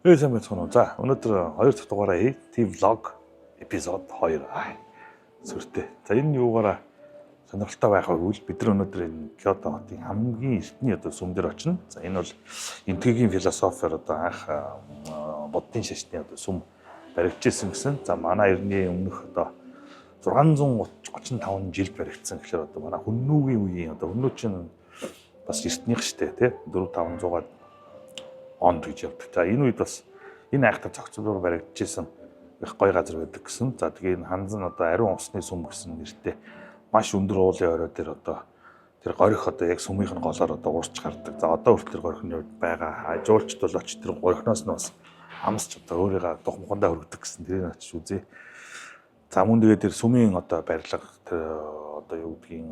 Эй, сайн байцгаана уу. За, өнөөдөр 2 дахь дугаараа хий. Tea vlog episode 2. Ай, сүртэй. За, энэ юугаараа сонирхолтой байх вэ гэвэл бид нар өнөөдөр энэ Кёото хотын хамгийн эртний одоо сүм дээр очино. За, энэ бол Энэтхэгийн философиор одоо анх буддын шашны одоо сүм баригдажсэн гэсэн. За, манай эртний өмнөх одоо 635 жил баригдсан гэхээр одоо манай хүннүүгийн үеийн, одоо хүннүү чинь бас эртнийх штэ, тий, 4 500-аад онд гэж явдаг. За, энэ үед бас энэ айхтар зохицуулбар баригдажсэн их гоё газар байдаг гэсэн. За, тэгээ энэ ханзан одоо ариун усны сүм гэсэн нэртэй маш өндөр уулын орой дээр одоо тэр горих одоо яг сүмийнх нь голоор одоо уурч гардаг. За, одоо хүртэл тэр горих нь байгаа. Жуулчд бол очиж тэр горихноос нь бас амсч одоо өөрийгөө духмахандаа хөргөдөг гэсэн. Тэрийг очиж үзье. За, мөн тэгээд тэр сүмийн одоо барилга, тэр одоо юу гэдгийг,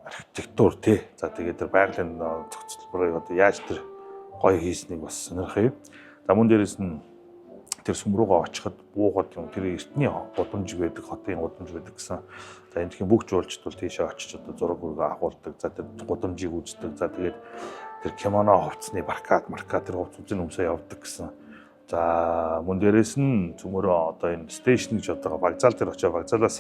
архитектур, тий. За, тэгээд тэр байгалийн зохицолборыг одоо яаж тэр гоё хийснийг бас сонирхъя. За, мөн дээрэс нь тэр сүм рүүгээ очиход буугаад юм тэр эртний гудамж байдаг, хотын гудамж байдаг гэсэн. За, энэ бүх жуулчд бол тийшээ очиж одоо зураг үргээ авахулдаг. За, тэр гудамжийг үздэг. За, тэгээд тэр кимоно хувцсны баркат маркат тэр хувц үзэн өмсөө явдаг гэсэн. За, мөн дээрэс нь цөмөрөө одоо энэ station гэж одоо вокзал дээр очиж вокзалаас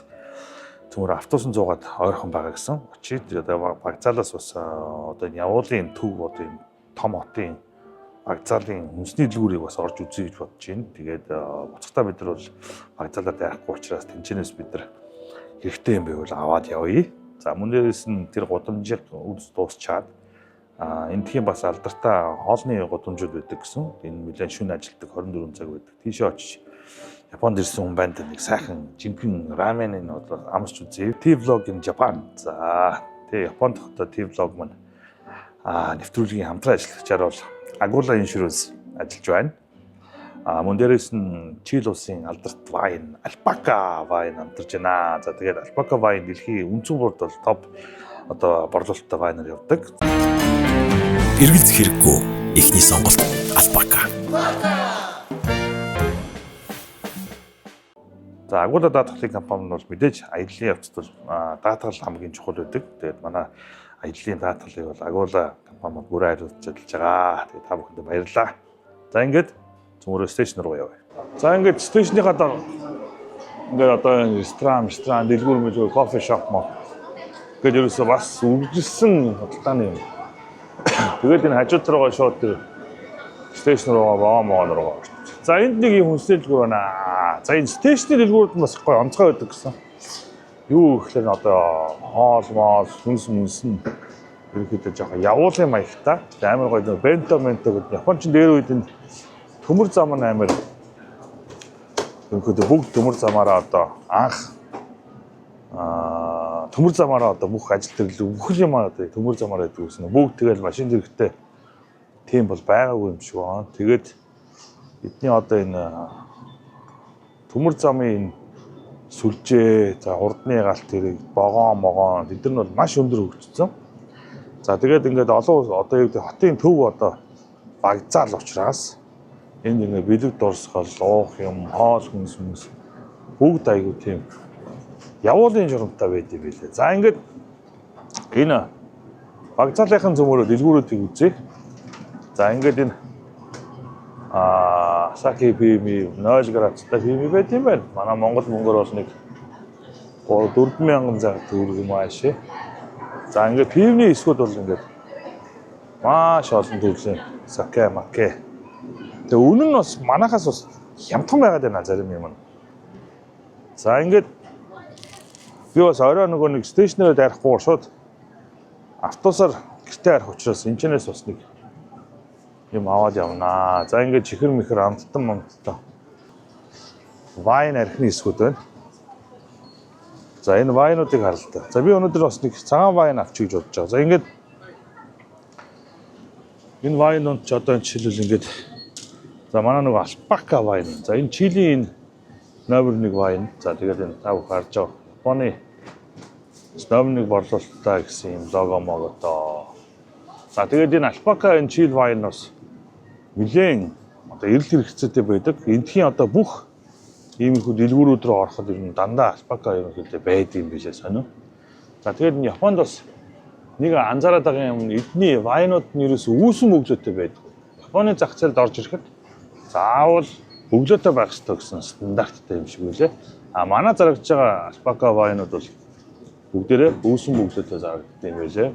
цөмөрөө автобусан зуугаад ойрхон байгаа гэсэн. Очиж одоо вокзалаас бас одоо энэ явуулын төв, одоо энэ том хотын вокзалын хүнсний дэлгүүрийг бас орж үзье гэж бодож байна. Тэгээд буцахтаа бид нар бол вокзалаар дайрахгүй учраас тэнчэнээс бид нар хэрэгтэй юм байвал аваад явъя. За, мөн дээрээс нь тэр гудамжийг үз дуусчаад Энэтхийн бас алдартай хоолны гудамжууд байдаг гэсэн. Энэ нэлээд шөнө ажилладаг, 24 цаг байдаг. Тийшээ очиж Японд ирсэн хүн байна, нэг сайхан жинхэнэ раменыг одоо амсч үзье. Tea vlog in Japan. За, тэгээ Японд одоо tea vlog маань нэвтрүүлгийн хамтран ажиллагчаар бол Агула Insurance ажиллаж байна. Мөн дээрээс нь Чили улсын алдарт wine, Alpaca wine амтарж байна. За, тэгээд Alpaca wine дэлхийн үндсэн бүрд бол топ одоо борлуулалттай wine аар явдаг. Эргэлзэх хэрэггүй. Эхний сонголт Алпака. За, Агула даатгалын компани нь бол мэдээж аяллын явцад бол даатгал хамгийн чухал байдаг. Тэгээд манай аяллын даатгалыг бол Агула компани бүрэн хариуцж ажиллаж байгаа. Тэгээд та бүхэндээ баярлалаа. За, ингээд цөмөрөө station руу явъя. За, ингээд station ныхаа дор ингээд одоо энэ ресторан, дэлгүүр мэлгүүр, coffee shop мó. Ингээд ерөөсөө бас үргэлжилсэн худалдааны юм. Тэгээд энэ хажууд руугаа шууд тэр station руугаа боо моон руугаа орчих. За, энд нэг юм хүнсний дэлгүүр байна. За, энэ station ы дэлгүүрүүд нь бас гоё онцгой байдаг гэсэн. Юу гэхээр одоо хоол моол, хүнс мүнс нь ерөнхийдөө жоохон явуулын маягтай. Тэгээ амар гоё нэг бенто менто гэдэг. Япон ч дээр үед энэ төмөр зам нь амар ерөнхийдөө бүгд төмөр замаараа одоо анх төмөр замаараа одоо бүх ажил төрлөө, бүх юм одоо төмөр замаараа гэдэг үсэн. Бүгд тэгэл машин зэрэгтэй тийм бол байгаагүй юм шиг байна. Тэгээд эдний одоо энэ төмөр замын энэ сүлжээ, за, хурдны галт тэрэг, вагон могоон тэд нар нь бол маш өндөр хөгжсөн. За, тэгээд ингээд олон одоо юу гэдэг хотын төв одоо вокзал учраас энд ингээд бэлэг дурсгал, уух юм, хоол хүнс хүнс бүгд айгуу тийм явуулын журамтай байд юм билээ. За, ингээд энэ вокзалынхын зөмөрөө дэлгүүрүүдийг үзье. За, ингээд энэ саке пиви 0 градустай пиви байт юм байна. Манай Монгол мөнгөөр бол нэг 3 4000 заг төгрөг юм аашээ. За, ингээд пивний хэсгүүд бол ингээд маш олон төрлийн саке маке. Тэгээ үнэн нь бас манахаас бас хямдхан байгаад байна зарим юм. За, ингээд би бас орой нөгөө нэг station ээрээ дайрахгүй шууд автобусаар гэртээ харих учраас энэчнээс бас нэг юм аваад явнаа. За, ингээд чихэр мэхэр амттан мамттан wine архины хэсгүүд байна. За, энэ wine уудыг харал та. За, би өнөөдөр бас нэг цагаан wine авчих гэж бодож байгаа. За, ингээд энэ wine ууд ч одоо энэ жишээлбэл ингээд, за, манай нөгөө Alpaca wine. За, энэ Чилийн энэ номер 1 wine. За, тэгээд энэ та бүхэн харж байгаа Японы номер 1 борлуулалттай гэсэн юм лого могото. За, тэгээд энэ Alpaca, энэ Чили wine бас нэлээд одоо эрэлт хэрэгцээтэй байдаг. Эндхийн одоо бүх иймэрхүү дэлгүүрүүд рүү ороход ер нь дандаа Alpaca ерөнхийдөө байдаг юм билээ, сонио. За, тэгээд энэ Японд бас нэг анзаараад байгаа юм, эдний wine ууд нь ерөөсөө үүсэн мөглөөтэй байдаг. Японы зах зээлд орж ирэхэд Заавал бөглөөтэй байх ёстой гэсэн стандарттай юм шиг үлээ. А манай зарагдж байгаа альпака вайнууд бол бүгдээрээ өвсөн бөглөөтэй зарагддаг юм байлээ.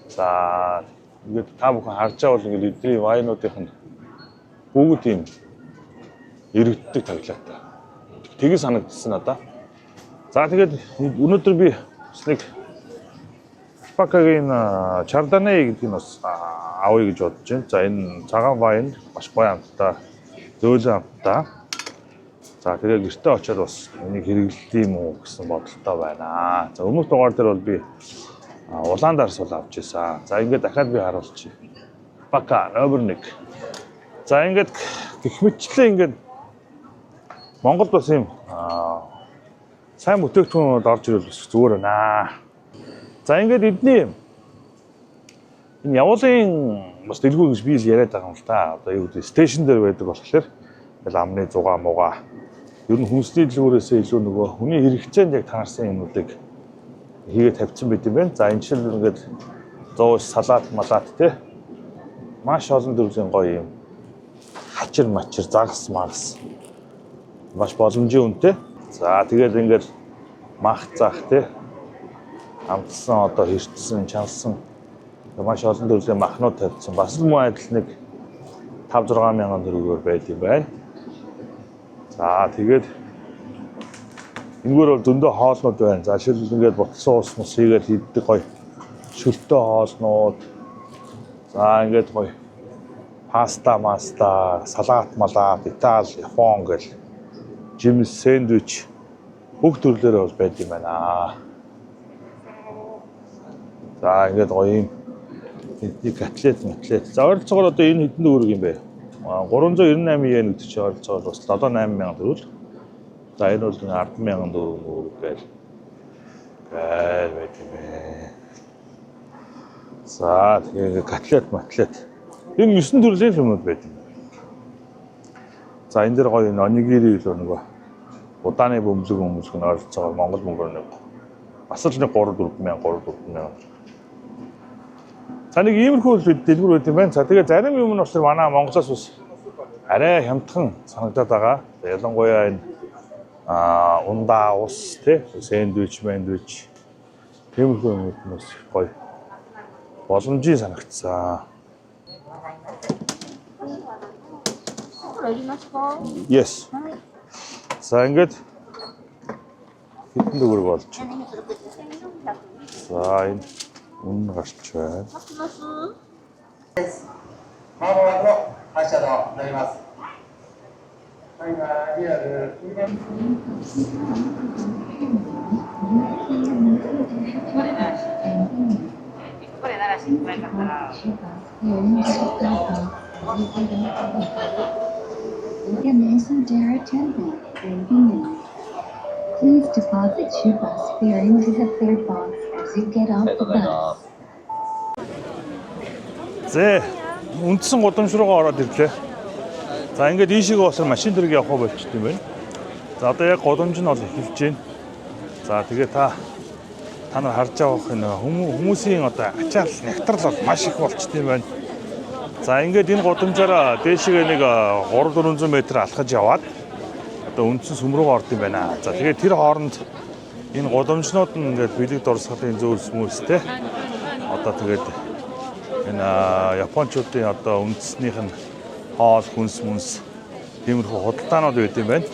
За, ингээд та бүхэн харж байгаа бол ингээд эдний вайнуудынх нь бүгд ийм эргэддэг таглаатай. Тэгээ санагдсан надаа. За, тэгээд өнөөдөр би бас нэг альпакагийн Chardonnay гэдэг нь бас авъя гэж бодож байна. За, энэ цагаан вайн маш гоё амттай, зөөлөн амттай. За, тэгээ гэртээ очиод бас энийг хэрэглэе юм уу гэсэн бодолтой байна. За, өмнөх дугаар дээр бол би улаан дарс бол авч ирсэн. За, ингээд дахиад би харуулчих. Альпака номер 1. За, ингээд гэх мэтчлээ ингээд Монголд бас ийм сайн бүтээгдэхүүнүүд орж ирвэл бас зүгээр байна. За, ингээд эдний энэ явуулын бас дэлгүүр гэж би л яриад байгаа юм л та. Одоо юу гэдэг station дээр байдаг болохоор ингээл амны зугаа мугаа ер нь хүнсний дэлгүүрээсээ илүү нөгөө хүний хэрэгцээнд яг таарсан юмнуудыг хийгээ тавьсан байт юм байна. За, энэ жишээл ингээд зоош салат малат те маш олон төрлийн гоё юм хачир мачир загас магас маш боломжийн үнэтэй. За, тэгээд ингээд мах зах те амтсан одоо хэртсэн чансан маш олон төрлийн махнууд тавьсан. Бас л мөн адил нэг 5 6 мянган төгрөгөөр байд юм байна. За, тэгээд энэгээр бол зөндөө хоолнууд байна. За, жишээлбэл ингээд бутсан ус мус хийгээд хийдэг гоё шөлтөө хоолнууд. За, ингээд гоё паста, маста, салат, малат, Итали, Япон гэл жимс, сэндвич бүх төрлөөр бол байд юм байна. За, ингээд гоё юм эдний котлет, матлет. За, ойролцоогоор одоо энэ хэдэн төгрөг юм бэ? 398 йен гэдэг чинь ойролцоогоор бас 7 8 мянган төгрөг. За, энэ бол 10 мянган төгрөг гээл гээл байт юм бэ. За, тэгээ котлет, матлет. Энэ 9 төрлийн юмнууд байт юм. За, энэ дэр гоё онигири илүү нөгөө удааны бөмбөлөг өмлөг нь ойролцоогоор Монгол мөнгөөр нэг бас л нэг 3 4 мянга 3 4 мянга. За, нэг иймэрхүү дэлгүүр байт юм байна. За, тэгээ зарим юм нь болохоор манай Монголоос бас арай хямдхан санагдаад байгаа. Ялангуяа энэ ундаа ус тий сэндвич, мэндвич тиймэрхүү юмуд нь бас их гоё боломжийн санагдсан. Yes. За, ингээд хэдэн төгрөг болж байна. За, энэ үнэн гарч байна. まもなくの発車となります。はい、今リアル。 Kiyomizu-dera Temple will begin. Please deposit your bus fare into the fare box as you get off the bus. Зэ, үндсэн гудамж руугаа ороод ирлээ. За, ингээд ийшээгээ болохоор машин дэрэг явах болчихд юм байна. За, одоо яг гудамж нь бол эхэлж байна. За, тэгээ та нар харж байгаа энэ хүмүүсийн одоо ачаал нягтрал бол маш их болчт юм байна. За, ингээд энэ гудамжаараа дээшгээ нэг 3 400 м алхаж яваад одоо үндсэн сүм рүү орд юм байна. За, тэгээ тэр хооронд энэ гудамжнууд нь ингээд бэлэг дурсгалын зөөлс хүмүүстэй одоо тэгээд энэ Япончуудын одоо үндснийх нь хоол хүнс мүнс тиймэрхүү худалдаанууд байд юм байна.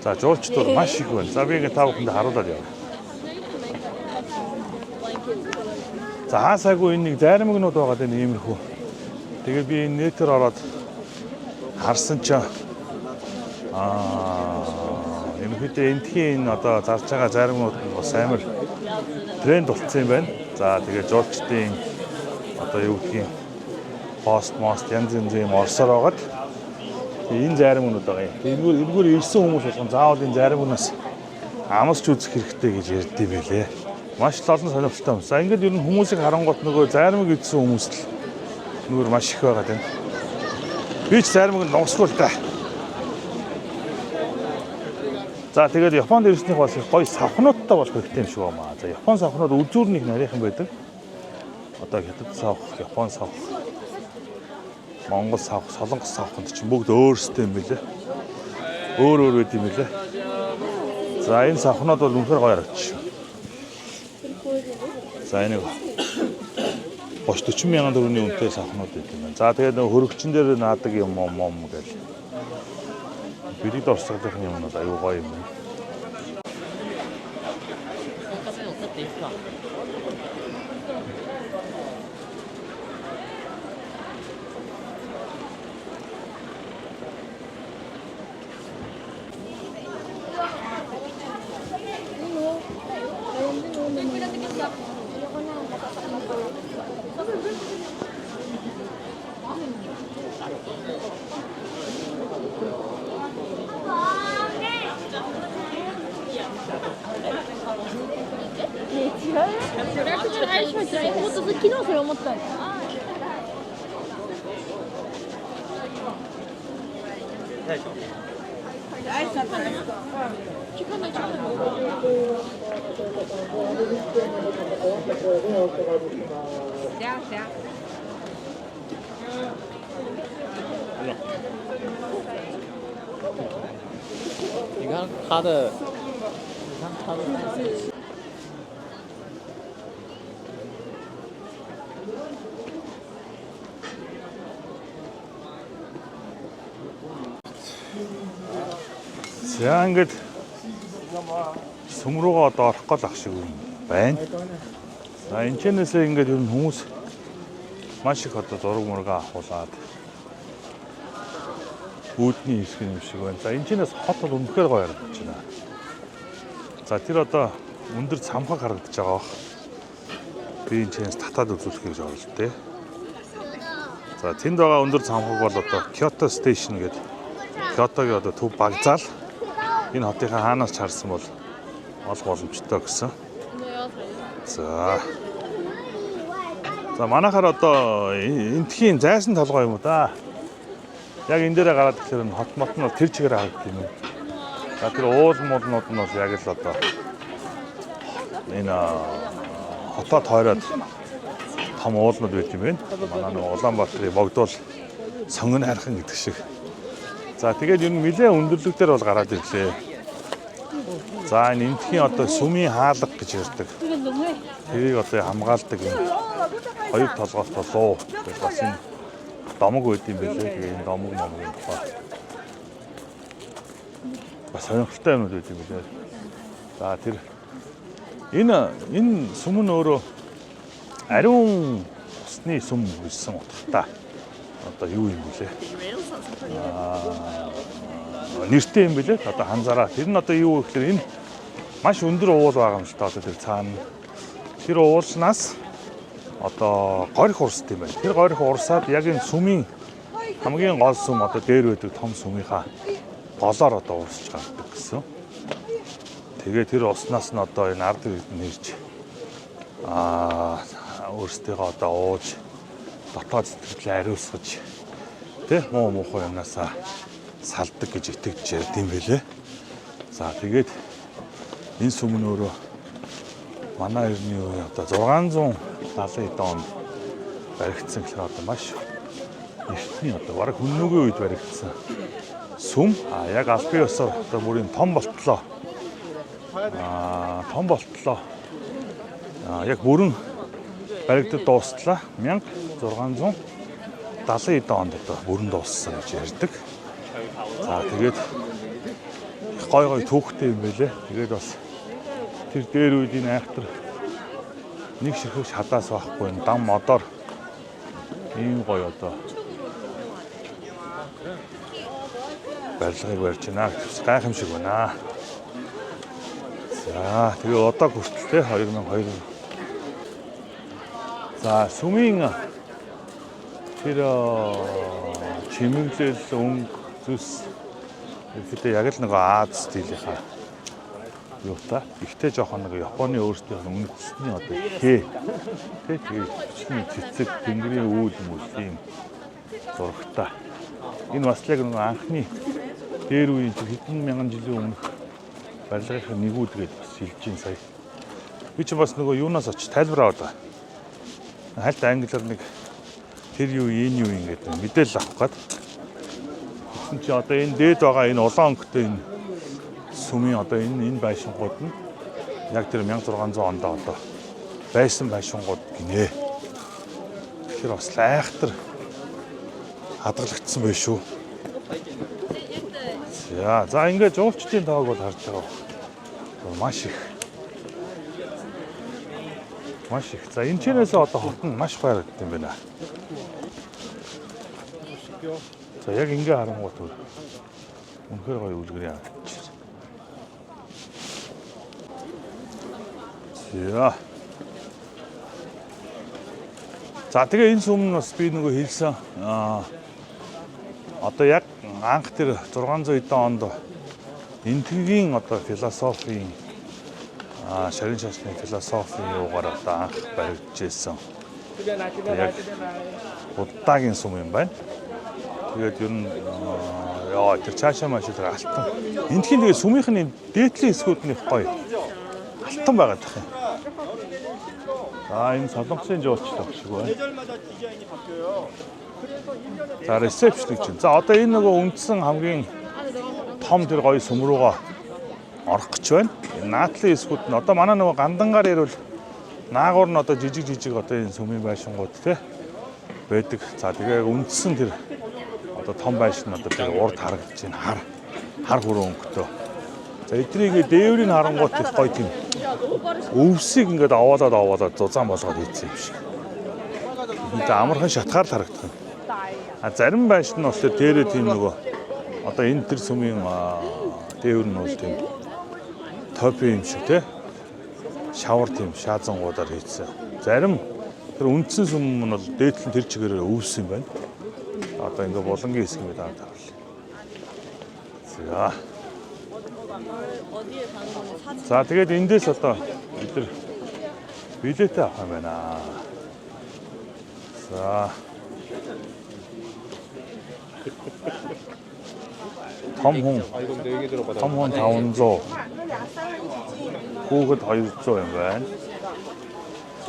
За, жуулчд бол маш их байна. За, би ингээд та бүхэнд харуулад явъя. За, хаасаагүй энэ нэг зайрамгнууд байгаа даа иймэрхүү. Тэгээд би энэ нэтер ороод харсан чинь ерөнхийдөө эндхийн энэ одоо зарж байгаа зайрамгнууд нь бас амар тренд болцсон юм байна. За, тэгээд жуулчдын одоо юу гэдгийг пост мост янз янзын юм орсоор байгаад энэ зайрамгнууд байгаа юм. Тэгээд энэгээр ирсэн хүмүүс болгон заавал энэ зайрамгнаас амсч үзэх хэрэгтэй гэж ярьд юм байлээ. Маш л олон сонирхолтой юм. За, ингээд ер нь хүмүүсийг харангуут нөгөө зайрамг идсэн хүмүүс л нүгэр маш их байгаа даа. Би ч зайрамг нугасгүй л да. За, тэгээд Японд ирснийх бас их гоё савхнуудтай болох хэрэгтэй юм шиг байна. За, Япон савхнууд үзүүр нэг нарийнхан байдаг. Одоо хятад савх, Япон савх, Монгол савх, Солонгос савханд чинь бүгд өөрсдөө юм билээ. Өөр өөр байд юм билээ. За, энэ савхнууд бол үнэхээр гоё харагдчих. За, энийг 30 40 мянган төгрөгийн үнэтэй савхнууд байт юм байна. За, тэгээд нөгөө хөрөгчин дээр наадаг юм юм юм гэл. Бэлэг дурсгалынхны юм бол аюу гоё юм байна. もっと昨日それ思ったんだ。你看他的，你看他的。 За, ингээд сүм рүүгээ одоо орох гол ах шиг юм байна. За, энэ чэнэсээ ингээд ер нь хүмүүс маш их одоо зураг мургаа авахуулаад үүдний хэсэг юм шиг байна. За, энэ чэнэс хот бол үнэхээр гоё харагдаж байна. За, тэр одоо өндөр цамхаг харагдаж байгаа бох. Би энэ чэнэс татаад үзүүлэх гэж оролдъё. За, тэнд байгаа өндөр цамхаг бол одоо Kyoto Station гэдэг Киотогийн одоо төв багзаал, энэ хотынхаа хаанаас ч харсан бол олох боломжтой гэсэн. За. За, манайхаар одоо энтхийн зайсан толгой юм уу да. Яг энэ дээрээ гараад ирэхээр энэ хот мот нь бол тэр чигээр харагддаг юм. За, тэр уул муулнууд нь бол яг л одоо энэ хотоо тойроод том уулнууд байт юм байна. Манай нэг Улаанбаатарын богдуул сонгон хайрхан гэдэг шиг. За, тэгээд ер нь нэлээ өндөрлөг дээр бол гараад ирлээ. За, энэ энтхийн одоо сүмийн хаалга гэж ярьдаг. Тэрийг одоо хамгаалдаг юм хоёр толгойт болоо. Тэгээд бас энэ домог байд юм билээ. Тэгээ энэ домог момгийн тухай бас сонирхолтой юмнууд байд юм билээ. За, тэр энэ сүм нь өөрөө ариун усны сүм гэсэн утгатай. Одоо юу юм бэлээ? Нэртэй юм бэлээ. Одоо ханзараа. Тэр нь одоо юу вэ гэхээр энэ маш өндөр уул байгаа юм л та, одоо тэр цаана. Тэр уулнаас одоо горих урсд юм байна. Тэр горих урсаад яг энэ сүмийн хамгийн гол сүм, одоо дээр байдаг том сүмийнхаа голоор одоо урсж гардаг гэсэн. Тэгээ тэр уснаас нь одоо энэ ард иргэд нь ирж өөрсдийгөө одоо ууж, дотоод сэтгэлээ ариусгаж, тэ, муу муухай юмнасаа салдаг гэж итгэж ярьд юм бэлээ. За, тэгээд энэ сүм нь өөрөө манай эртний үе одоо 670 хэдэн онд баригдсан гэхээр одоо маш эртний, одоо бараг хүннүгийн үед баригдсан сүм. А яг албан ёсоор одоо бүрийн том болтлоо том болтлоо яг бүрэн баригдад дуустлаа, 1670 хэдэн онд одоо бүрэн дууссан гэж ярьдаг. За, тэгээд их гой гой түүхтэй юм байлээ. Тэгээд бас тэр дээр үед энэ айхтар нэг ширхэг шадаас байхгүй энэ дам модоор ийм гоё одоо барилгыг барьж байна. Гайхамшиг байна. За, тэгээ одоо хүртэл те 2002. За, сүмийн тэр чимэглэл, өнгө, зүс ерөнхийдөө яг л нэг Ази стилийнхаа юутай. Ихтэй жоохон нэг Японы өөрсдийнх нь үндэсний одоо хээ. Тэ, тэгээ хүчний цэцэг, тэнгэрийн үүл мүл ийм зурагтай. Энэ бас л яг нэг анхны дээр үеийн чинь хэдэн мянган жилийн өмнөх барилгынхаа нэгүүд гээд бас хэлж чинь сая. Би чи бас нөгөө юунаас очиж тайлбар аваад байгаа. Хальт англиар нэг Тэр юу энэ юу ингээд мэдээлэл авах гээд. Тэгсэн чи одоо энэ дээд байгаа энэ улаан өнгөтэй энэ сүмийн одоо энэ байшингууд нь яг тэр 1600 онд одоо байсан байшингууд гинэ. Тэгэхээр бас айхтар хадгалагдсан байх шүү. За ингээд жуулчдын тоог бол харж байгаа. Маш их. Маш их. За энэ чэнээс одоо хот нь маш гоё харагдсан байна. За яг ингээ харангуут үнэхээр гоё үлгэрийн харагдчих. За. За тэгээ энэ сүм нь бас би нөгөө хэлсэн одоо яг анх тэр 600 хэдэн онд Энэтхэгийн одоо философийн шарын шашны философийн юугаар одоо анх баригдажсэн. Яг Буддагийн сүм юм байна. Тэгээд ер нь яа тэр цаашаа маш тэр алтан. Энэтхийн тэгээ сүмийнх нь дээдлийн хэсгүүд нь их гоё. Алтан байгаад тах юм. За энэ солонгосын жуулчлал байх шиг байна. За ресепшн гэж байна. За одоо энэ нөгөө үндсэн хамгийн том тэр гоё сүм рүүгээ орох гэж байна. Наадлын хэсгүүд нь одоо манай нөгөө гандангаар ярил наагур нь одоо жижиг жижиг одоо энэ сүмийн байшингууд те байдаг. За тэгээ үндсэн тэр одоо том байшин одоо тэр урд харагдаж байна. Хар хүрэн өнгөтэй. За эднийг дээврийг харангуут их гоё тийм өвсийг ингээд овоолоод зузаан болгоод хийсэн юм шиг. Энэ амархан шатгаар л харагдах юм. А зарим байшин нь болохоор дээрээ тийм нөгөө одоо энэ тэр сүмийн дээвэр нь бол тийм топи юм шиг те шавар тийм шаазангуудаар хийсэн. Зарим тэр үндсэн сүм нь бол дээдл нь тэр чигээр өвс юм байна. Одоо ингээ булангийн хэсэг юм даа таруулъя. За. За тэгээд эндээс одоо бид нар билетээ авах юм байна. За. Том хүн 500. Хүүхэд 200 юм байна.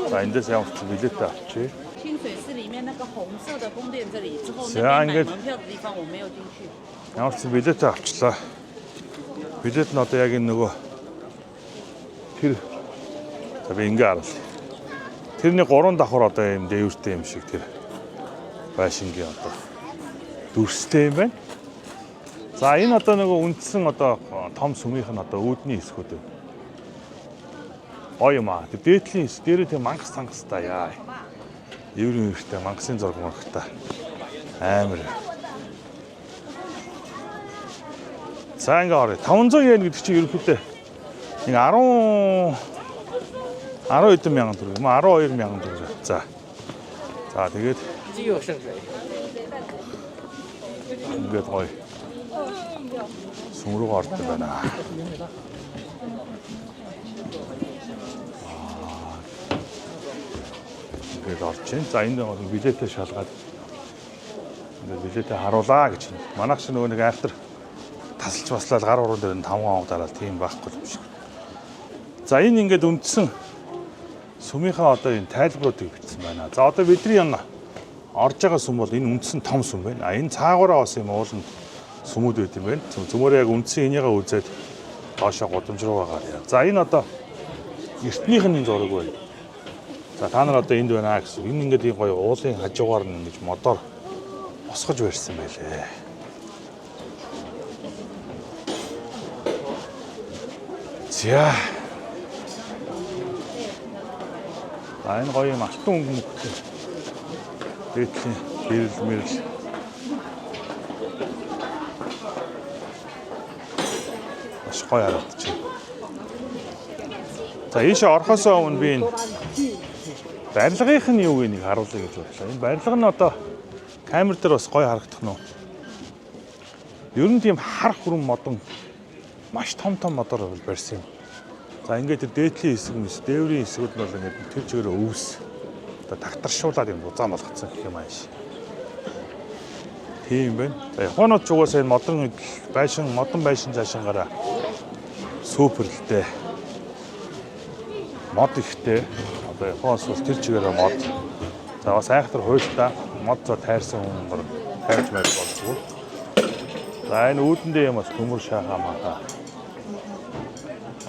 За эндээс ямар ч билетээ авчи. 清水寺里面那个红色的宫殿这里之后， За 那边买 ингээд 门票的地方我没有进去。 ямар ч билетээ авчлаа. Билет нь одоо яг энэ нөгөө тэр за би ингээ харуулъя. Тэрний 3 давхар одоо юм дээвэртэй юм шиг тэр байшингийн одоо дүрстэй юм байна. За энэ одоо нөгөө үндсэн одоо том сүмийнх нь одоо үүдний хэсгүүд байна. Гоё юм аа. Тэр дээдлийн хэсэг дээрээ тэр мангас сангастай яа. Еврийн хэрэгтэй мангасын зураг мурагтай. Амар. За ингээ орё. 500 йен гэдэг чинь ерөнхийдөө нэг 10 10 хэдэн мянган төгрөг юм уу? 12 мянган төгрөг. За. За тэгээд ингээд гоё сүм рүү ордог байна. Ингээд орж чинь. За энд нэг билетээ шалгаад ингээд билетээ харуулаа гэж. Манайх шиг нөгөө нэг айхтар тасалж баслаад гар уран дээр нь 5 онг дараал тийм байхгүй юм шиг. За энэ ингээд үндсэн сүмийнхаа одоо энэ тайлбаруудыг бичсэн байна. За одоо бидний энэ орж байгаа сүм бол энэ үндсэн том сүм байна. А энэ цаагаараа бас юм ууланд сүмүүд байт юм байна. Цөмөрөө яг үндсэн энийгээ үзээд доошоо гудамж руугаа гаръя. За энэ одоо эртнийх нь энэ зураг байна. За та нар одоо энд байна гэсэн. Энэ ингээд ийм гоё уулын хажуугаар нь ингэж модоор босгож барьсан байлээ. За. За энэ гоё юм алтан өнгө мөнгөтэй. Дээдлийн гэрэл мэрэл. Маш гоё харагдчихэв. За ийшээ орохоосоо өмнө би энэ барилгынх нь юуг нэг харуулъя гэж бодлоо. Энэ барилга нь одоо камер дээр бас гоё харагдах нь уу? Ер нь тийм хар хүрэн модон маш том том модоор бол барьсан юм. За ингээд тэр дээдлийн хэсэг мэс дээврийн хэсгүүд нь бол ингээд тэр чигээр өвс одоо тагтаршуулад юм зузаан болгоцсон гэх юм ааш. Тийм байна. За Японууд ч угаасаа энэ модон байшин модон байшин цаашингаараа супер л дээ. Мод ихтэй. Одоо Японоос бол тэр чигээрээ мод. За бас айхтар хуйлтаа. Мод зоо тайрсан хүн гор тайрч байж болдгоо. За энэ үүдэндээ юм бас төмөр шахаа махаа.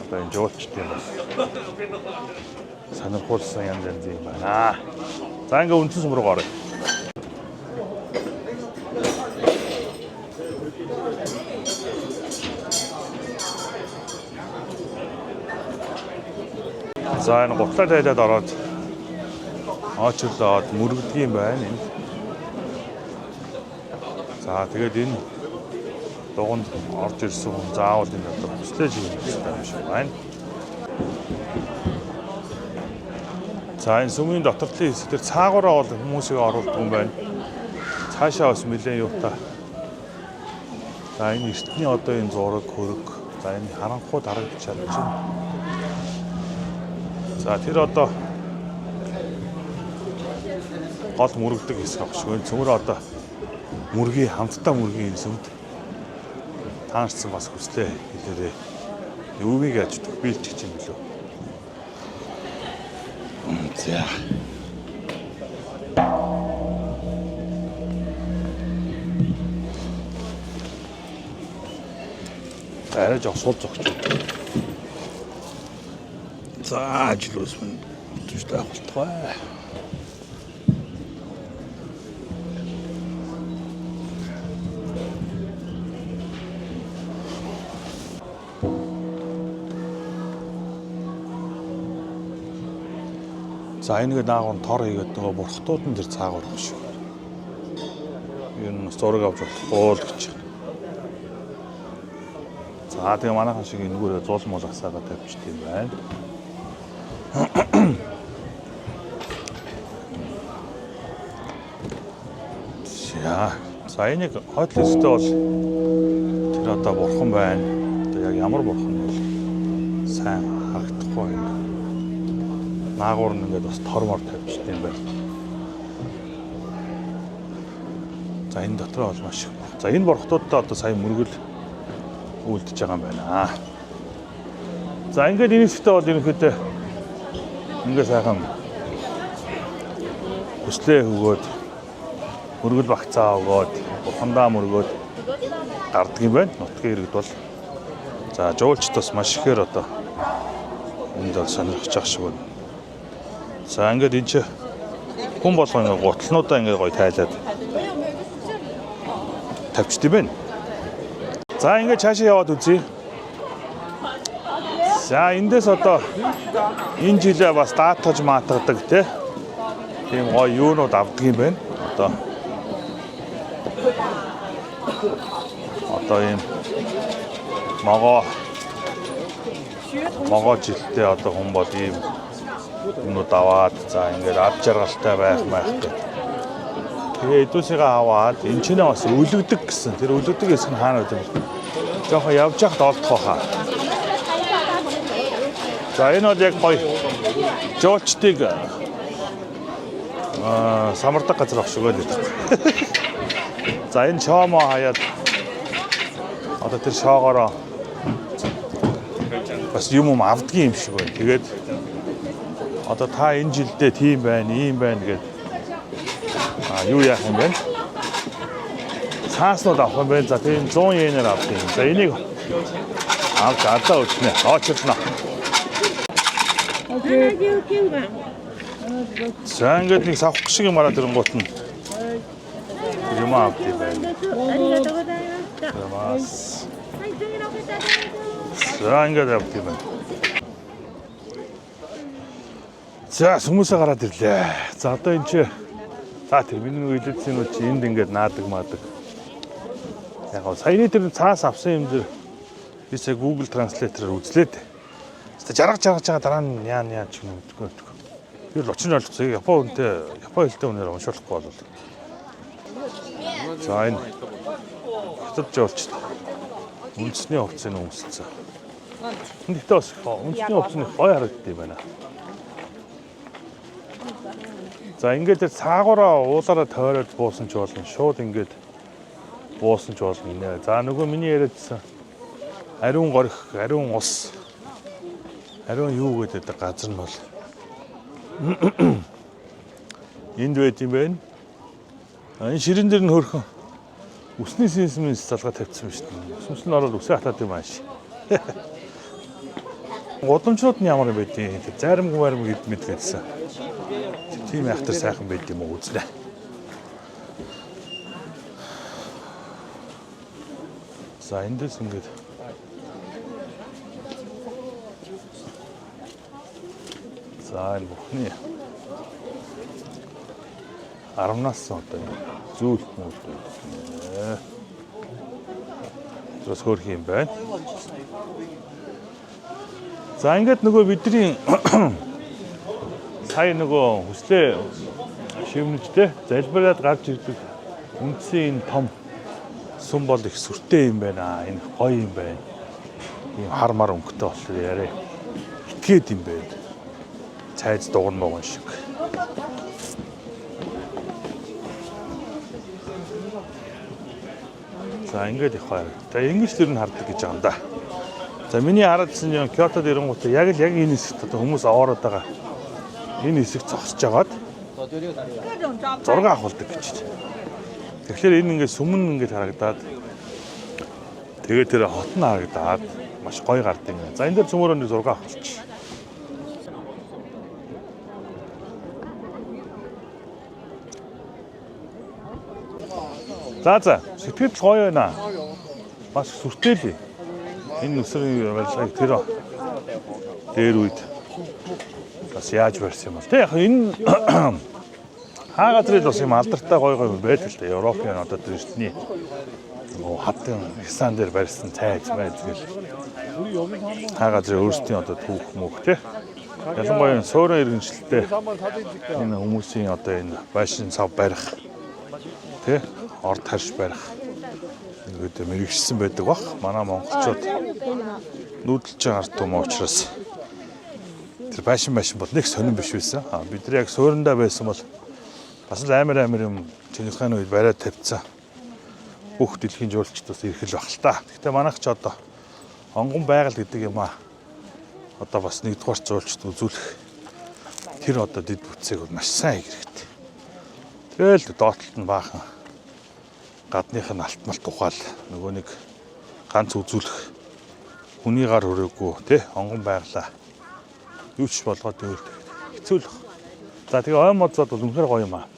Одоо энэ жуулчдын бас сонирхуулсан янз янз юм байна. За ингээ үндсэн сүм рүү оръё. За энэ гутлаа тайлаад ороод очрлоод мөрөгдөг юм байна энд. За тэгээд энэ дуганд орж ирсэн хүн заавал энэ одоо хүслээ хийх хэрэгтэй юм шиг байна. За энэ сүмийн дотор талын хэсэг дээр цаагаараа бол хүмүүсийг оруулдаг юм байна. Цаашаа бас нэлээд юутай. За энэ эртний одоо энэ зураг хөрөг. За энэ харанхуй дарагдчихад чинь. За тэр одоо гол мөрөгдөг хэсэг ах шиг байна. Цөмөр одоо мөргийн хамтдаа мөргийн энэ сүмд таанчсан бас хүслээ хэлээрээ. Өвмийг яаж төхбийлчих юм бэлөө. За. За арай жоох сул зогч. За ажил ус минь төстэй болтугай. За энэгээ даагуур нь тор хийгээд нөгөө бурхтууд нь тэр цаагуур ах шиг. Ер нь бас зураг авч болохгүй л гэж. За тэгээ манайхан шиг энэгүүрээ зуул мул асаагаа тавьчихд юм байна. За за энийг хойд хэсэгтээ бол тэр одоо бурхан байна. Одоо яг ямар бурхан бол сайн харагдахгүй байна. Наагуур нь ингээд бас тормор тавьчихд юм байна. За энэ дотроо бол маш их. За энэ бурхтуудтай одоо сая мөргөл үлдэж байгаа юм байна. За ингээд энэ хэсэгтээ бол ерөнхийдөө ингээд сайхан хүслээ өгөөд мөргөл багцаа өгөөд бурхандаа мөргөөд гардаг юм байна. Нутгийн иргэд бол за жуулчд бас маш ихээр одоо энд бол сонирхож байгаа шиг байна. За ингээд энэ чи хүн болгоо ингээд гутлнуудаа ингээд гоё тайлаад тавьчт юм байна. За ингээд цаашаа яваад үзье. За эндээс одоо энэ жилээ бас даатгаж маатгадаг те. Тийм гоё юунууд авдаг юм байна. Одоо ийм могоо могоо жилтэй одоо хүн бол ийм юмнууд аваад за ингээд ад жаргалтай байх байх гэх. Тэгээ эдүүсийгээ аваад энэ ч нэ бас өлөгдөг гэсэн. Тэр өлөгдөг хэсэг нь хаана байд юм бэ? Жохон явж яхад олдох байхаа. За энэ бол яг гоё жуулчдыг самардаг газар ах шиг байл гэдэг. За энэ шоомоо хаяад одоо тэр шоогоороо бас юм юм авдгийн юм шиг байна. Тэгээд одоо та энэ жилдээ тийм байна, ийм байна гэд юу яах юм бэ? Цааснууд авах юм байна. За тийм 100 йенээр авах юм. За энийг авч адаа өчнө. Очрлно. 79番。 За ингээд нэг савх шиг юм гараад ирэнгуут нь юм авд юм байна. ありがとうございました。 Бас. はい、次の方どうぞ。 За ингээд авд юм байна. За сүмөөсөө гараад ирлээ. За одоо энэ чи за тэр миний нэг илэдсэн юм чи энд ингээд наадаг маадаг. Яг гоо саяны тэр цаас авсан юм дээр би сая Google Translator-аар үзлээ дээ. Хэвээ жаргаж жаргаж байгаа дараа нь яа яа ч юм мэдгүй мэдгүй. Би л очин ойлгоцоо Япон хүнтэй Япон хэлтэй хүнээр уншуулахгүй бол. За энэ хятад жуулчд үндэсний хувцсыг өмсөлцсөн. Гэхдээ бас үндэсний хувцас нь гоё харагддаг юм байна. За ингээд тэр цаагаараа уулаараа тойроод буусан ч болно. Шууд ингээд буусан ч болно гинэ. За нөгөө миний яриадсан ариун горих, ариун ус, ариун юу гэдэг газар нь бол энд байд юм байна. А энэ ширэн дээр нь хөөрхөн үсний сенсмэс залгаа тавьчихсан байна шүү дээ. Үсмэл нь ороод үсээ хатаад юм ааш. Гудамжнууд нь ямар юм бэ тийм. Тэр зайрамг марим гэд мэд гэдсэн. Тийм айхтар сайхан байд юм уу үзнэ. За эндээс ингээд за энэ бүхний 10-наас одоо юм зөөлт мөлт байдаг. Бас хөөрхөн юм байна. За ингээд нөгөө бидний сая нөгөө хүслээ шивнэжтэй залбираад гарч ирдэг үндсэн энэ том сүм бол их сүртэй юм байна. Энэ гоё юм байна. Ийм хар мар өнгөтэй болохоор яриа итгээд юм байна. Цайз дуган могон шиг. За ингээд их гоё. За ингэж тэр нь хардаг гэж байгаа юм да. За миний хараадсан юм Кёотод ирэнгүүтээ яг л яг энэ хэсэгт одоо хүмүүс аваарад байгаа. Энэ хэсэг зогсож байгаад зураг авахулдаг гэж байна. Тэгэхээр энэ ингээд сүмэн ингээд харагдаад тэгээд тэр хот нь харагдаад маш гоё гардаг юм. За энэ дээр цөмөрөө нэг зураг авахулчих. За за сэтгэл гоё байна. Маш сүртэй л. Энэ нүсрийн барилгыг тэр дээр үед бас яаж барьсан юм бол тэ яг энэ хаа газрын бас юм алдартай гоё гоё байдаг л да. Европын одоо тэр эртний нөгөө хатын хясан дээр барьсан цайз майз гэл хаа газрын өөрсдийн одоо түүх мөх тэ. Ялангуяа энэ суурин иргэншилтэй энэ хүмүүсийн одоо энэ байшин сав барих тэ орд харш барих ингээд мэрэгшсэн байдаг бах. Манай монголчууд нүүдэлж байгаа ард түмэн учраас тэр байшин байшин бол нэг сонирн биш байсан. А бид нар яг суурандаа байсан бол бас л амар амар юм Чингис хааны үед бариад тавьсан бүх дэлхийн жуулчд бас ирэх л баг л та. Гэхдээ манайх ч одоо онгон байгаль гэдэг юм аа одоо бас нэгдүгээр жуулчд үзүүлэх тэр одоо дэд бүтцийг бол маш сайн хийх хэрэгтэй. Тэгэл доотлолт нь баахан гадных нь алтмалт ухаал нөгөө нэг ганц үзүүлэх хүний гар хүрээгүй тий онгон байглаа юу ч болгоод байвал хэцүү л. За тэгээ ой модзод бол үнэхээр гоё юм аа.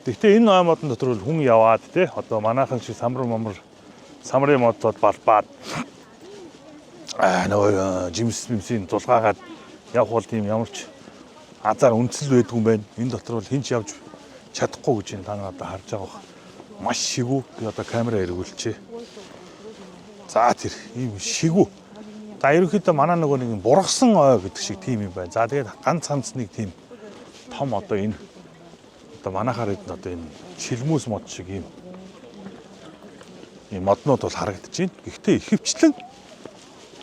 Гэхдээ энэ ой модон дотор бол хүн яваад тий одоо манайхан шиг самар мамар самрын модзод балбаад аа нөгөө жимс мэмсийн тулгаагаад явах бол тийм ямар ч азар үндэслэл байдгүй юм байна. Энэ дотор бол хэн ч явж чадахгүй гэж энэ та нар одоо харж байгаа бах. Маш шигүү би одоо камера эргүүлчихье. За тэр ийм шигүү. За ерөнхийдөө манай нөгөө нэг юм бургасан ой гэдэг шиг тийм юм байна. За тэгээд ганц ганц нэг тийм том одоо энэ одоо манайхаар хэдэн одоо энэ чилмүүс мод шиг ийм ийм моднууд бол харагдаж байна. Гэхдээ ихэвчлэн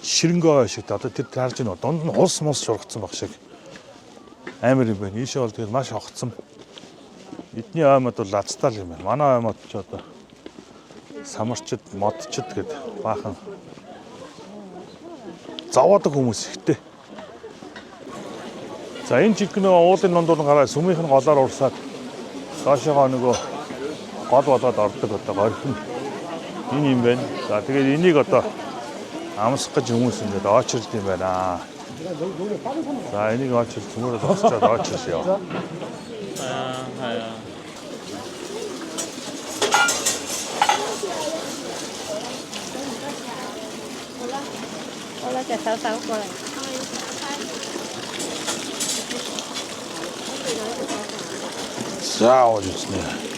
ширэнгөө ой шиг одоо тэр харж байна. Дунд нь хулс мулс шургацсан баг шиг амар юм байна. Ийшээ бол тэгээд маш огцом. Эдний ой мод бол азтай л юм байна. Манай ой мод ч одоо самарчд, модчд гэд баахан зовоодог хүмүүс ихтэй. За энэ жиг нөгөө уулын дундуур нь гараад сүмийнх нь голоор урсаад доошоогоо нөгөө гол болоод ордог одоо горхин энэ юм байна. За тэгээд энийг одоо амсах гэж хүмүүс ингээд очролт юм байна. За энийг очрол цөмөрөө зогсчоод очрол яа. 係啊係啊。好啦，隻手手過嚟。За ууж үзнэ.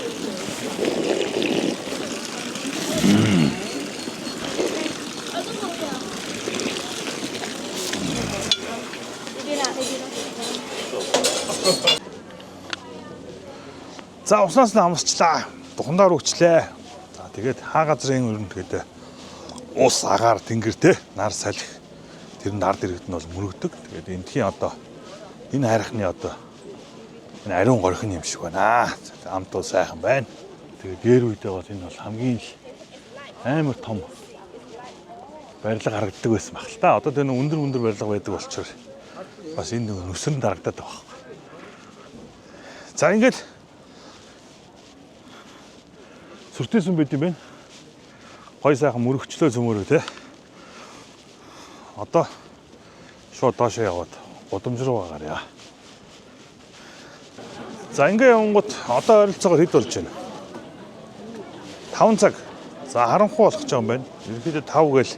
За уснаас нь амсчлаа. Духандаар өгчлээ. За тэгээд хаа газрын өрөнд тэгээд ус агаар тэнгэр те нар салхи тэрэнд ард иргэд нь бол мөрөгдөг. Тэгээд эндхийн одоо энэ хайрхны одоо энэ ариун горхин юм шиг байна. Амт бол сайхан байна. Тэгээд дээр үедээ бол энэ бол хамгийн л амар том барилга харагддаг байсан баг л та. Одоо тэр нэг өндөр өндөр барилга байдаг болчихоор бас энэ нэг нүсэр нь дарагдаад байгаа байхгүй. За ингээд Сүртэй сүм байт юм байна. Гой сайхан мөрөгчлөө зөмөрөө те. Одоо шууд доошоо яваад гудамж руу гарья. За, ингээ явангууд одоо ойролцоогоор хэд болж байна? 5 цаг. За, харанхуй болох ч юм байна. Ерөнхийдөө 5 гээл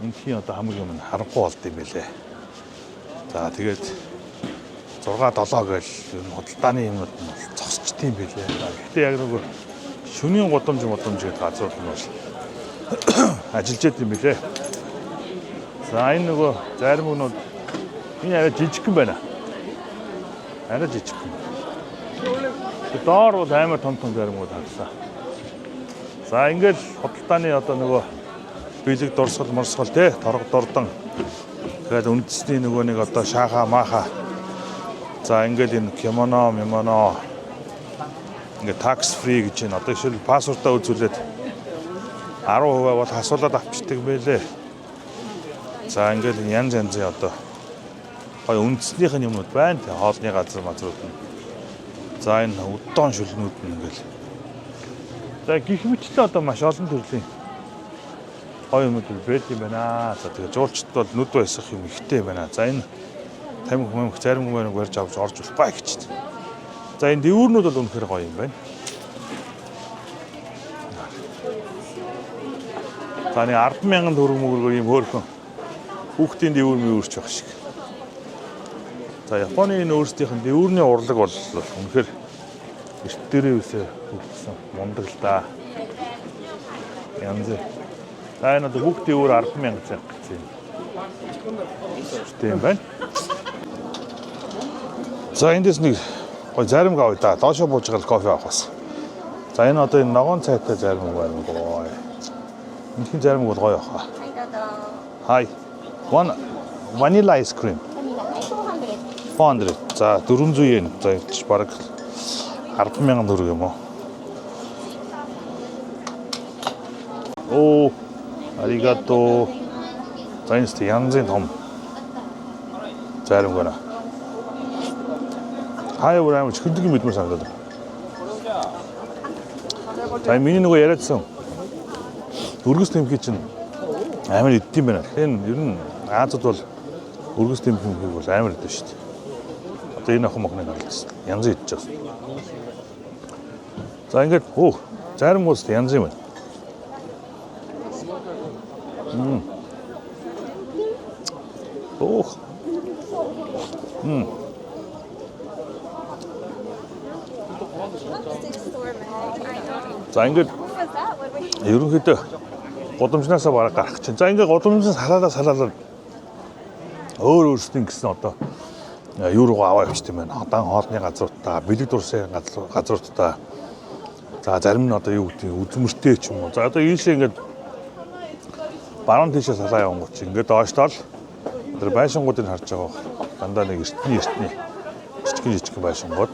эндхийн одоо хамаг юм нь харанхуй болд юм байлээ. За, тэгээд 6 7 гээл ер нь худалдааны юмнууд нь бол зогсчт юм байлээ. За, гэхдээ яг нөгөө шөнийн гудамж мудамж гэдэг газрууд нь бол ажиллаж байд юм билээ. За, энэ нөгөө зайрмагнууд энэ арай жижигхэн байна. Арай жижигхэн. Доор бол амар том том зайрмагнууд харсан. За, ингээл худалдааны одоо нөгөө бэлэг дурсгал мурсгал те, торго дордон, тэгээд үндэсний нөгөө нэг одоо шааха мааха, за, ингээл энэ кимоно мимоно, ингээ tax free гэж байна. Одоо жишээл паспортоо үзүүлээд 10% бол хасуулаад авчдаг байлээ. За, ингээл янз янзын одоо гоё үндэснийх нь юмнууд байна. Тэг хоолны газар мазрууд нь. За, энэ удон шүлнүүд нь ингээл. За, гих мэтлээ одоо маш олон төрлийн гоё юмнууд байд юм байна. За, тэгээ жуулчд бол нүд баясгах юм ихтэй байна. За, энэ тамхи мамх зарим хүмүүс барьж авч орж болохгүй гэж. За, энэ дэвүүрнүүд бол үнэхээр гоё юм байна. За, нэг 10,000 төгрөг мөгрөгөөр ийм хөөрхөн хүүхдийн дэвүүр мэвүүрч байх шиг. За, Японы энэ өөрсдийнх нь дэвүүрний урлаг бол үнэхээр эрт дээрээ үсээ хөгжсөн мундаг л да. Янз. За, энэ одоо хүүхдийн дэвүүр 10,000 цаг гэсэн юм. Тийм байна. За, эндээс нэг гой зарим авъя да. Доошоо бууж байгаа кофе авах бас. За, энэ одоо энэ ногоон цайтай зарим байна гоё. Энэхийн зарим бол гоё баха. Hi. One vanilla ice cream. 400. За, 400 йен. За, энэ чи бараг 10,000 төгрөг юм уу? Оо, ありがとう. За, энэ ч янзын том зарим байна. Хаяа бүр амар чихэрлэг юм идмээр санагдаад. За, миний нөгөө яриадсан өргөс тэмхий чинь амар иддэм байна. Тэгэхээр ер нь Азад бол өргөс тэмхий бол амар идэж шүү дээ. Одоо энэ охин мохныг харлаа. Янз идэж байгаа. За, ингээд өөх зарим уус янз юм байна. Өөх. За, ингээд ерөнхийдөө гудамжнаасаа бараг гарах чинь. За, ингээд гудамжнаас салаалаа салаалаа өөр өөрсдийн гэсэн одоо юу руугаа аваа явчихсан юм байна. Дан хоолны газруудаа, бэлэг дурсын газруудаа. За, зарим нь одоо юу гэдэг үзмэртэй ч юм уу. За, одоо ийшээ ингээд баруун тийшээ салаа явангууд чи ингээд доошлол тэр байшингуудыг харж байгаа. Дандаа нэг эртний эртний жижигэн жижигэн байшингууд.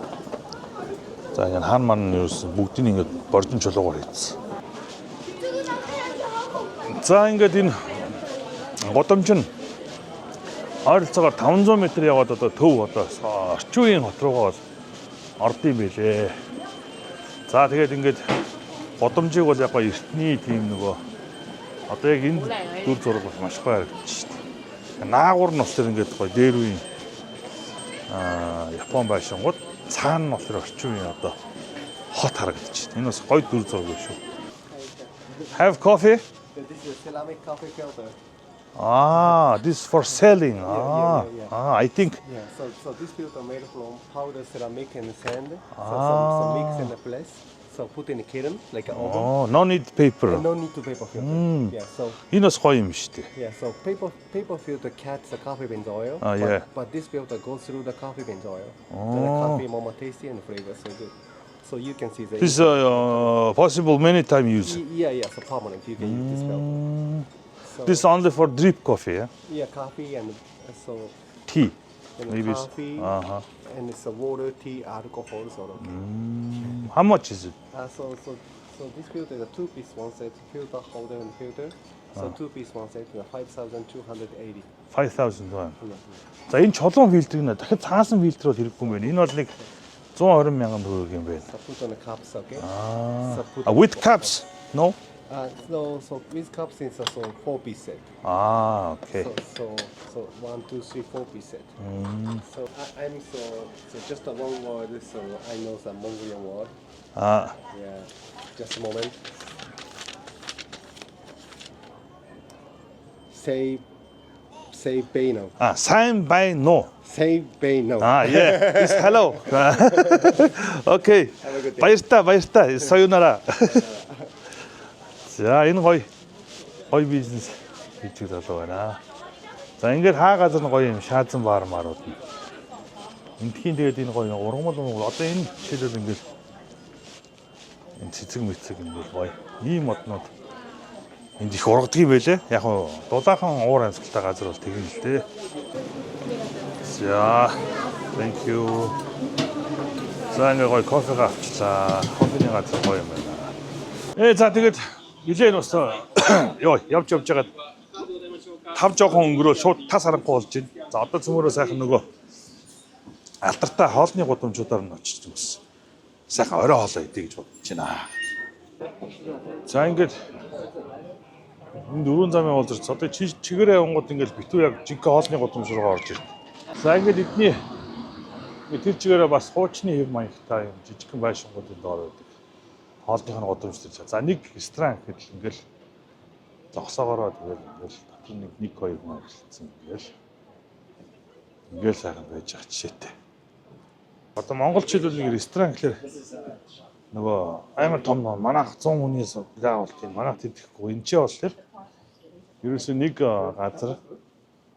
За, ингээд хаан маань нь ерөөсөн бүгдийг ингээд боржин чулуугаар хийсэн. За, ингээд энэ гудамж нь ойролцоогоор 500 м яваад одоо төв одоо орчин үеийн хот руугаа бол орд юм билээ. За, тэгээд ингээд гудамжийг бол яг гоё эртний тийм нөгөө одоо яг энэ дүр зураг бол маш гоё харагдаж шүү дээ. Наагур нь болохоор ингээд гоё дээр үеийн Япон байшингууд, цаана нь болохоор орчин үеийн одоо хот харагдаж байна. Энэ бас гоё дүр зураг шүү. Have coffee? This is ceramic coffee filter. Ah, this is for selling. Ah, yeah. ah, I think. Yeah, so this filter made from powder ceramic and sand. So some mix and a place. So put in a kiln like an oven. Oh, no need paper. And no need to paper filter. Yeah, so Энэ бас гоё юм шүү дээ. yeah, so paper filter catch the coffee beans oil. Ah, yeah. But this filter goes through the coffee beans oil. So the coffee more tasty and flavor so good. So you can see the This is possible many time use. Yeah, so permanent you can use this filter. So This is only for drip coffee, yeah? Yeah, coffee and so Tea. And Maybe. Coffee and it's a water, tea, alcohol sort of. How much is it? So this filter is a two-piece one set, filter holder and filter. So two-piece one set, 5,280. 5000 won. За, энэ чулуун фильтрийг нэ дахиад цаасан фильтр бол хэрэггүй юм байна. Энэ бол нэг 120 мянган төгрөг юм байна. So put on the cups, okay? Аа. So put Ah, with cups? No. No, so with cups is also 4-piece set. Аа, okay. So 1, 2, 3, 4-piece set. So I'm so just a one word. So I know some Mongolian word. Аа, Yeah, just a moment. Say, say Bano. аа, сайн байна уу? Say Bano. Аа, yeah. It's hello. Okay. Have a good day. Баяртай, баяртай. Sayonara. За, энэ гоё гоё бизнес хийж залуу байна. За, ингээд хаа газар нь гоё юм шаазан баар марууд нь. Эндхийн тэгээд энэ гоё ургамал ургамал одоо энэ жишээлбэл ингээд энэ цэцэг мэцэг ингээд гоё ийм моднууд энд их ургадаг юм байлээ. Яг нь дулаахан уур амьсгалтай газар бол тэгнэ л дээ. За, thank you. За ингээ гоё кофега авчлаа. Кофений газар гоё юм байна. За тэгээд нилээн бас ёо явж явж байгаад тав жоохон өнгөрөө шууд тас харанхуй болж байна. За одоо цөмөрөө сайхан нөгөө алдартай хоолны гудамжуудаар нь очиж зүгс. Сайхан орой хоолоо идэ гэж бодож байна. За ингээд энэ дөрвөн замын уулзарч одоо чигээрээ явангууд ингээд битүү яг жинхэнэ хоолны гудамж руу орж ирнэ. За ингээд эдний ингээд тэр чигээрээ бас хуучны хэв маягтай юм жижигхэн байшингуудын доор байдаг. Хоолных нь гудамж дээр. За нэг ресторан гэхэд л ингээд зогсоогоороо тэгэл ингээд дотор нэг нэг хоёр хүн ажилласан ингээд сайхан байж байгаа жишээтэй. Одоо монголчууд бол нэг ресторан гэхэлэр нөгөө амар том нөө манайх 100 хүний заавал тийм манайх тэтгэхгүй энэ ч болохоор ерөөсөө нэг газар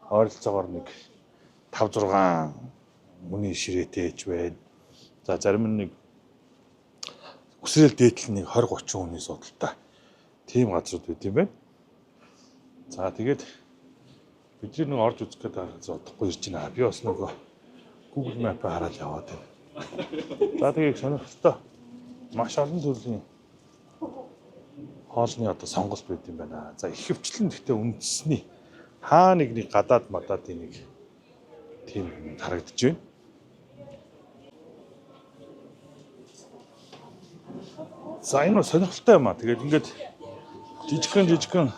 ойролцоогоор нэг 5 6 хүний ширээтэй ч байна. За зарим нь нэг үсрээл дээдл нэг 20 30 хүний судалтай тийм газрууд байт юм байна. За тэгээд бидний нэг орж үзэх гэдэг газар удахгүй ирж байна. Би бас нөгөө Google Map-ыг хараад яваад байна. За тэгээд сонирхолтой маш олон төрлийн хоолны одоо сонголт байт юм байна. За ихэвчлэн гэхдээ үндэсний хаа нэг нэг гадаад мадаадын нэг тийм харагдаж байна. За энэ бол сонирхолтой юм а. Тэгээд ингээд жижигхэн жижигхэн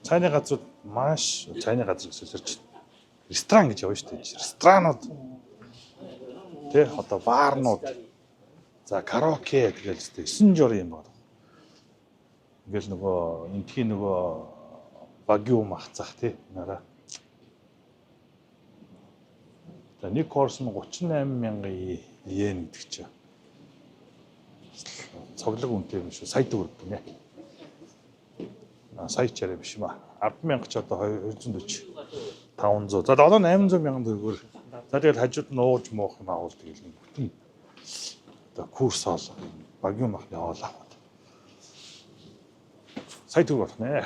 цайны газрууд маш цайны газар гэсэн чинь ресторан гэж явна шүү дээ. Ресторанууд тэ одоо баарнууд за караоке тэгэл зү 9 жор юм байна. Ингээл нөгөө энтхийн нөгөө вагю махцах тий нараа. За нэг курс нь 38 мянган йен гэдэг чинь. Цоглог үнэтэй юм шүү. Сая төгрөг гинэ. А сая ч арай биш юм а. 10,000 ч одоо 240 500. За 7 800 мянган төгрөгөөр. За тэгэл хажууд нь ууж муух юм агуул тэгэл нэг бүтэн одоо курс хоол багийн махны хоол авах. Сая төгрөг болох нэ.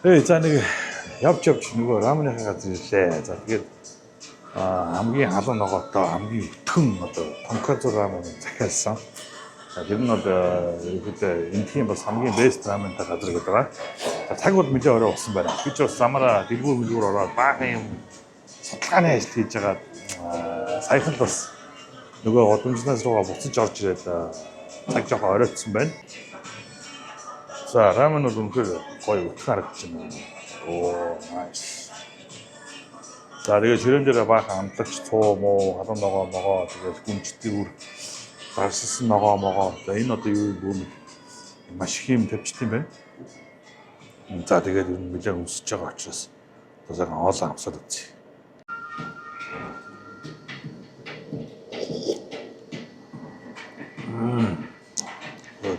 За нэг явж явж нөгөө раменыхаа газар ирлээ. За тэгээд хамгийн халуун ногоотой хамгийн өтгөн одоо тонкацу рамен захиалсан. За тэр нь бол ерөнхийдөө эндхийн бас хамгийн best раментай газар гэдэг байгаа. За цаг бол нэлээд орой болсон байна. Би ч бас замаараа дэлгүүр мэлгүүр ороод баахан юм судалгааны ажил хийж байгаа. Саяхан л бас нөгөө гудамжнаас руугаа буцаж орж ирээд цаг жоохон оройтсон байна. За рамен бол үнэхээр гоё өтгөн харагдаж байна. Оо, nice. За тэгээд ширээн дээр баахан амтлагч цуу муу, халуун ногоо могоо, тэгээд гүнжтэй үр гарссан ногоо могоо. За энэ одоо юу юм бүү маш их юм тавьчихсан юм байна. За тэгээд ер нь нэлээд өсөж байгаа учраас одоо сайхан хоолоо амсаад үзье.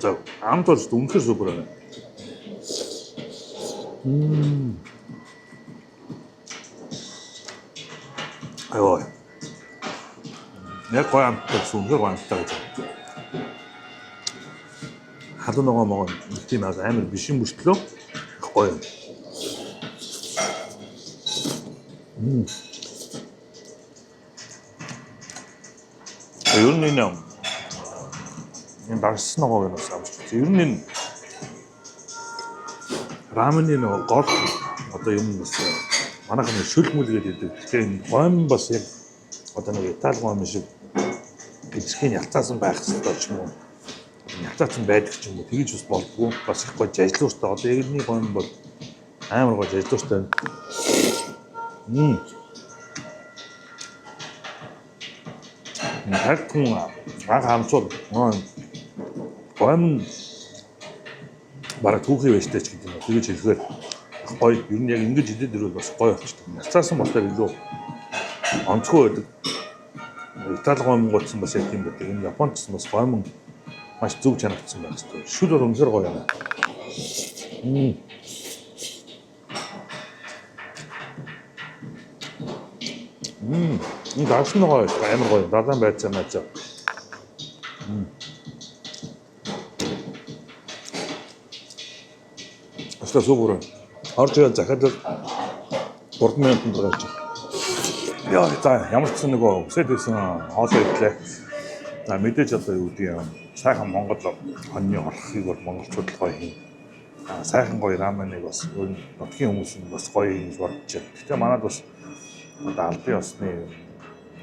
За амт бол үнэхээр супер байна. Аюу. Яг гоё амттай гэсэн үнэхээр гоё амттай гэж. Халуун ногоо могоо нэг тийм амар биш юм мөртлөө их гоё юм. Ер нь энэ дарсан ногоог нь бас авч үзье. Ер нь энэ рамены нөгөө гол одоо юм бас манайхан нэг шүл мүл гэдэг байдаг. Тэгэхээр энэ гойм бас яг одоо нэг Итали гойм шиг эзэхийн ялцаасан байх хэрэгтэй ч юм уу. Ялцаасан байдаг ч юм уу. Тэгэж бас болдгоо. Бас их гоё жажлууртай. Одоо яг энэ гойм бол амар гоё жажлууртай. Харт хүн анх амсвал гойм бараг түүхий байштай ч гэдэг юм уу. Тэгэж хэлэхээр гоё. Ер нь яг ингэж идэд ирвэл бас гоё болчихдог. Ялцаасан болохоор илүү онцгой байдаг. Итали гоймон гуйцсан бас яг тийм байдаг. Энэ Японд ч бас гоймон маш зөв чанарцсан байх хэрэгтэй. Шүл бол үнэхээр гоё юм. Энэ дарсан гоё амар гоё. Далайн байцаа майцаа. Асаа сүгүр. Орж ирэл захиалал 3 минутанд гарч байгаа. Яа, за ямар ч сан нөгөө өсөд байсан хоолоо идлээ. За мэдээж одоо юу гэдэг юм сайхан Монгол хоньны хорхыг бол монголчууд л гоё хийн. Аа сайхан гоё раменыг бас өөр нутгийн хүмүүс нь бас гоё хийн гэж бодож байна. Гэхдээ манад бас одоо албан ёсны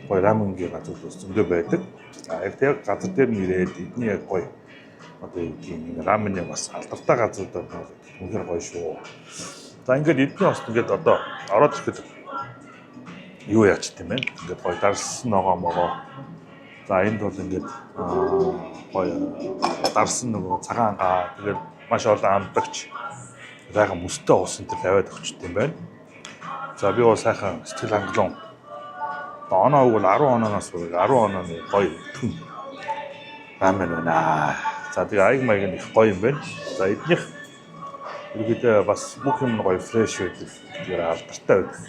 гоё раменгийн газар бас зөндөө байдаг. За яг тэр газар дээр нь ирээд эдний яг гоё одоо юу гэдэг юм раменыг бас алдартай газруудаар үнэхээр гоё шүү. За ингээд эдний бас ингээд одоо ороод ирэхэд юу яач тийм бэ? Ингээд гоё дарсан ногоо могоо. За энд бол ингээд гоё дарсан нөгөө цагаан гаа тэгээд маш олон амтагч сайхан мөстэй уусан тэр аваад өгчт юм байна. За би бол сайхан сэтгэл хангалуун. Одоо оноо бол 10 ононоос бүр 10 онооны гоё түн рамен байна. За тэгээ аяг маяг нь их гоё юм байна. За эднийх ерөөдөө бас бүх юм гоё фреш байдаг. Тэгэхээр алдартай байдаг.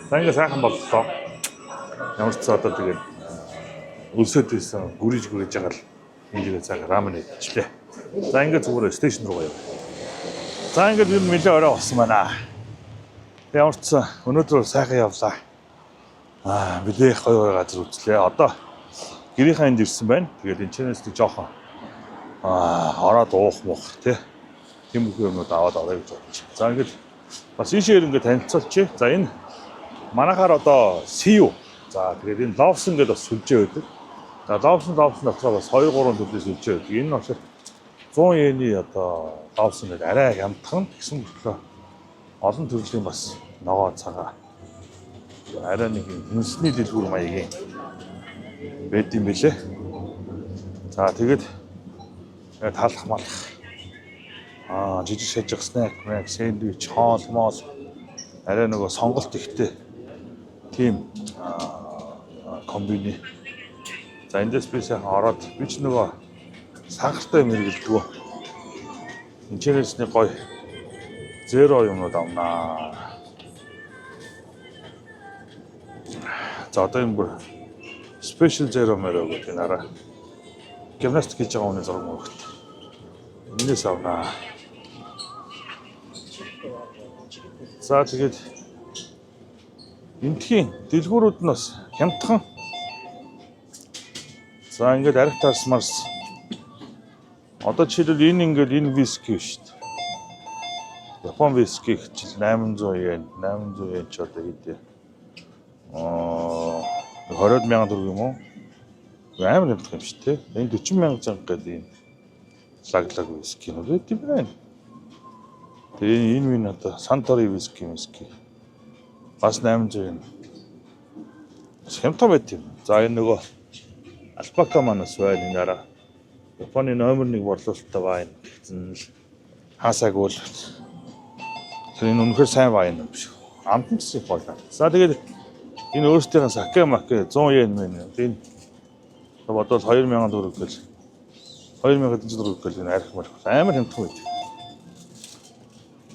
За ингээ сайхан боллоо. Ямар ч одоо тэгээд өлсөд байсан гүрийж гүрийж байгаа л энэ сайхан рамен идчихлээ. За ингээ зүгээр station руу явъя. За ингээд ер нь нэлээ орой болсон байна. Тэг ямар ч өнөөдөр сайхан явлаа. Аа нэлээ гоё гоё газар үзлээ. Одоо гэрийнхаа энд ирсэн байна. Тэгээд энэ чэнэс нэг жоохон ороод уух муух тий. Тиймэрхүү юмнууд аваад орё гэж бодож. За ингээд бас ийшээ ингээд танилцуулчих. За энэ манайхаар одоо CU. За тэгээд энэ Lawson гэдэг бас сүлжээ байдаг. За Lawson дотор бас 2 3 төрлийн сүлжээ байдаг. Энэ нь болохоор 100 йений одоо Lawson гэдэг арай хямдхан тэгсэн мөртлөө олон төрлийн бас ногоо цагаа арай нэг юм хүнсний дэлгүүр маягийн байд юм бэлээ. За тэгээд талах малах жижиг шажиг snack, мэг, сэндвич, хоол, моол арай нөгөө сонголт ихтэй тийм комбини. За эндээс би сайхан ороод би ч нөгөө сахартай юм хэрэглэдэг. Энд чэнэс нэг гоё зеро юмнууд авнаа. За одоо энэ бүр special zero мөрөө гэдэг нараа гимнастик хийж байгаа хүний зураг мөрөгт. Энээс авнаа. За тэгээд энтхийн дэлгүүрүүд нь бас хямдхан. За ингээд арх тарс марс. Одоо жишээлбэл энэ ингээд энэ виски биш үү? Япон виски хичээл 800 йен, 800 йен ч одоо хэдий. 20 мянган төгрөг юм уу? Амар хямдхан юм шүү дээ. Энэ 40 мянган зан гэдэг энэ лаглаг виски нь үү тийм байна. Тэгээ энэ минь одоо Suntory виски виски. Бас 800 йен. Бас хямдхан байт юм. За энэ нөгөө Alpaca манаас байна энэ араа. Японы номер 1 борлуулалттай вайн гэсэн л хаасаагүй л. Тэр энэ үнэхээр сайн вайн юм биш. Амт нь ч их гоё. За тэгээд энэ өөрсдийнх нь саке маке 100 йен мэн. Энэ бодвол 2000 төгрөг гэл 2100 төгрөг гэл энэ арх марх амар хямдхан байт.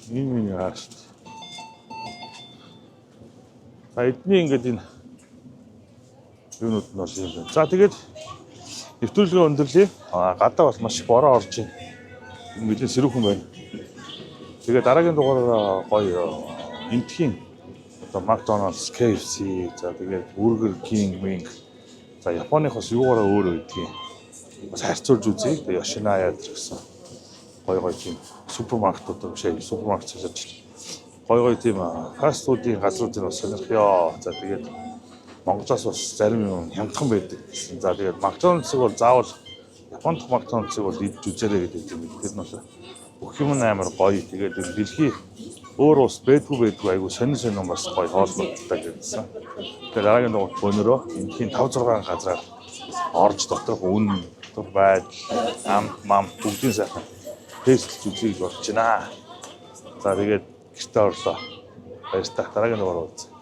Энэ миний хаа шүү дээ. За эдний ингээд энэ юунууд нь бол юм байна. За тэгээд нэвтрүүлгээ өндөрлөе. Гадаа бол маш их бороо орж байна. Энэ нэлээд сэрүүхэн байна. Тэгээ дараагийн дугаараараа гоё энэтхийн одоо McDonald's, KFC, за тэгээд Burger King, Wing. За, Японых бас юугаараа өөр байдгийг бас харьцуулж үзье. Тэгээ Yoshinoya гэсэн гоё гоё тийм супермаркетууд биш ээ, супермаркет цаашаач гоё гоё тийм fast food ын газруудыг бас сонирхъё. За, тэгээд Монголоос бас зарим юм хямдхан байдаг гэсэн. За, тэгээд McDonald's-ыг бол заавал, Японд McDonald's-ыг бол идэж үзээрэй гэдэг юм. Тэр нь бол бүх юм амар гоё. Тэгээд энэ дэлхий өөр улс байдгүй байдгүй, айгу сонин сонин бас гоё хоолнуудтай гэсэн. Тэгээд дараагийн дугаарт бөөнөрөө энэхийн 5 6 газраар орж доторх үн, доторх байдал, ам мам бүгдийн сайхан тестлж үзье гэж бодож байна. За, тэгээд гэртээ орлоо. Баяртай. Дараагийн дугаар уулзъя.